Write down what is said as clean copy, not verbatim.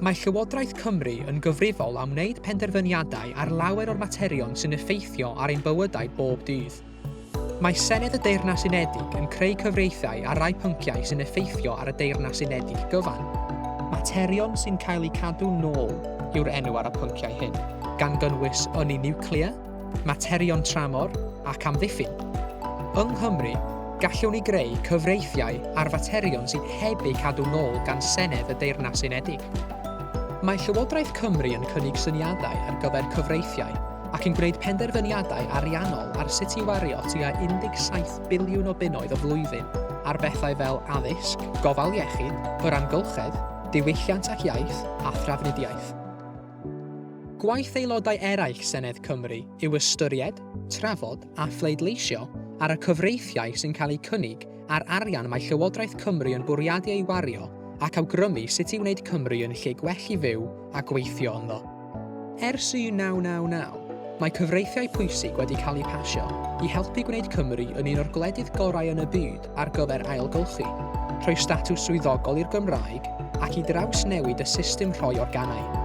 Mae Llywodraeth Cymru yn gyfrifol am wneud penderfyniadau ar lawer o'r materion sy'n effeithio ar ein bywydau bob dydd. Mae Senedd y Deyrnas Unedig yn creu cyfreithiau ar rai pynciau sy'n effeithio ar y Deyrnas Unedig gyfan. Materion sy'n cael eu cadw nôl yw'r enw ar y pynciau hyn, gan gynnwys ynni niwclear, materion tramor ac amddiffyn. Yng Nghymru, gallwn ni greu cyfreithiau ar faterion sydd heb eu cadw nôl gan Senedd y Deyrnas Unedig. Mae Llywodraeth Cymru yn cynnig syniadau ar gyfer cyfreithiau ac yn gwneud penderfyniadau ariannol ar sut i wario tua 17 biliwn o bunnoedd y flwyddyn ar bethau fel addysg, gofal iechyd, yr amgylchedd, diwylliant ac iaith, a thrafnidiaeth. Gwaith aelodau eraill Senedd Cymru yw ystyried, trafod a phleidleisio ar y cyfreithiau sy'n cael eu cynnig a'r arian mae Llywodraeth Cymru yn bwriadu ei wario ac awgrymu sut i wneud Cymru yn lle gwell i fyw a gweithio ynddo. Ers 1999, mae cyfreithiau pwysig wedi cael eu pasio i helpu gwneud Cymru yn un o'r gwledydd gorau yn y byd ar gyfer ailgylchu, rhoi statws swyddogol i'r Gymraeg ac i drawsnewid y system rhoi organau.